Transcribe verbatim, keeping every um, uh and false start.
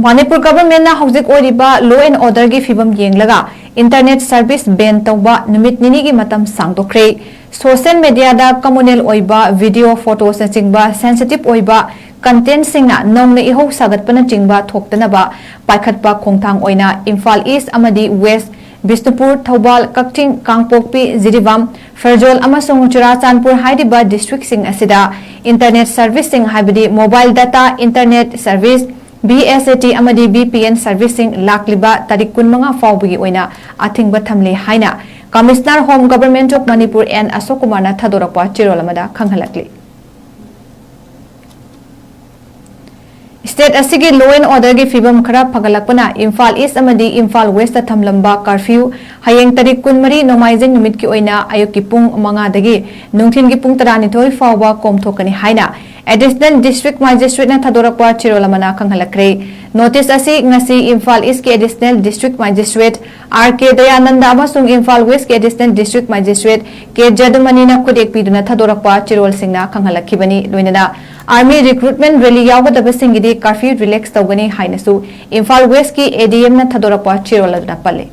ꯃꯅꯤꯄꯨꯔ ꯒꯚꯔꯟꯃꯦꯟꯠꯅ ꯍꯧꯖꯤꯛ ꯑꯣꯏꯔꯤꯕ law and orderꯒꯤ ꯐꯤꯕꯝ ꯌꯦꯡꯂꯒ internet service ban ꯇꯧꯕ ꯅꯨꯃꯤꯠ ꯅꯤꯅꯤꯒꯤ ꯃꯇꯝ ꯁꯥꯡꯗꯣꯛꯈ꯭ꯔꯦ꯫ Social mediaꯗ communal ꯑꯣꯏꯕ video, photos ꯅꯆꯤꯡꯕ sensitive ꯑꯣꯏꯕ contentꯁꯤꯡꯅ ꯅꯧꯅ ꯏꯍꯧ ꯁꯥꯒꯠꯄꯅꯆꯤꯡꯕ ꯊꯣꯛꯇꯅꯕ ꯄꯥꯏꯈꯠꯄ ꯈꯣꯡꯊꯥꯡ ꯑꯣꯏꯅ ꯏꯝꯐꯥꯜ East ꯑꯃꯗꯤ West, ꯕꯤꯁꯅꯨꯄꯨꯔ, ꯊꯧꯕꯥꯜ, ꯀꯛꯆꯤꯡ, ꯀꯥꯡꯄꯣꯛꯄꯤ, ꯖꯤꯔꯤꯕꯥꯝ, ꯐꯦꯔꯖꯣꯜ ꯑꯃꯁꯨꯡ ꯆꯨꯔꯥꯆꯥꯟꯄꯨꯔ ꯍꯥꯏꯔꯤꯕ districtꯁꯤꯡ ꯑꯁꯤꯗ internet serviceꯁꯤꯡ ꯍꯥꯏꯕꯗꯤ mobile data internet service, BSAT ꯑꯃꯗꯤ VPN serviceꯁꯤꯡ ꯂꯥꯛꯂꯤꯕ ꯇꯥꯔꯤꯛ ꯀꯨꯟꯃꯉꯥ ꯐꯥꯎꯕꯒꯤ ꯑꯣꯏꯅ ꯑꯊꯤꯡꯕ ꯊꯝꯂꯤ ꯍꯥꯏꯅ Commissioner Home Government of Manipur N ꯑꯁꯣꯛ ꯀꯨꯃꯥꯔꯅ ꯊꯥꯗꯣꯔꯛꯄ ꯆꯦꯔꯣꯜ ꯑꯃꯗ ꯈꯪꯍꯜꯂꯛꯂꯤ꯫ State ꯑꯁꯤꯒꯤ law and orderꯒꯤ ꯐꯤꯕꯝ ꯈꯔ ꯐꯒꯠꯂꯛꯄꯅ ꯏꯝꯐꯥꯜ East ꯑꯃꯗꯤ ꯏꯝꯐꯥꯜ Westꯇ ꯊꯝꯂꯝꯕ curfew ꯍꯌꯦꯡ ꯇꯥꯔꯤꯛ ꯀꯨꯟꯃꯔꯤ ꯅꯣꯡꯃꯥꯏꯖꯤꯡ ꯅꯨꯃꯤꯠꯀꯤ ꯑꯣꯏꯅ ꯑꯌꯨꯛꯀꯤ ꯄꯨꯡ ꯃꯉꯥꯗꯒꯤ ꯅꯨꯡꯊꯤꯜꯒꯤ ꯄꯨꯡ ꯇꯔꯥꯅꯤꯊꯣꯏ ꯐꯥꯎꯕ ꯀꯣꯝꯊꯣꯛꯀꯅꯤ ꯍꯥꯏꯅ Additional District Magistrateꯅ ꯊꯥꯗꯣꯔꯛꯄ ꯆꯦꯔꯣꯜ ꯑꯃꯅ ꯈꯪꯍꯜꯂꯛꯈ꯭ꯔꯦ꯫ Notice ꯑꯁꯤ ꯉꯁꯤ Imphal Eastꯀꯤ Additional District Magistrate R K Dayananda ꯑꯃꯁꯨꯡ Imphal Westꯀꯤ Additional District Magistrate K ꯖꯗꯨꯃꯅꯤꯅ ꯈꯨꯠꯌꯦꯛ ꯄꯤꯗꯨꯅ ꯊꯥꯗꯣꯔꯛꯄ ꯆꯦꯔꯣꯜꯁꯤꯡꯅ ꯈꯪꯍꯜꯂꯛꯈꯤꯕꯅꯤ꯫ ꯂꯣꯏꯅꯅ army recruitment rally ꯌꯥꯎꯒꯗꯕꯁꯤꯡꯒꯤꯗꯤ curfew relax ꯇꯧꯒꯅꯤ ꯍꯥꯏꯅꯁꯨ ꯏꯝꯐꯥꯜ Westꯀꯤ ADMꯅ ꯊꯥꯗꯣꯔꯛꯄ ꯆꯦꯔꯣꯜ ꯑꯗꯨꯅ ꯄꯜꯂꯤ꯫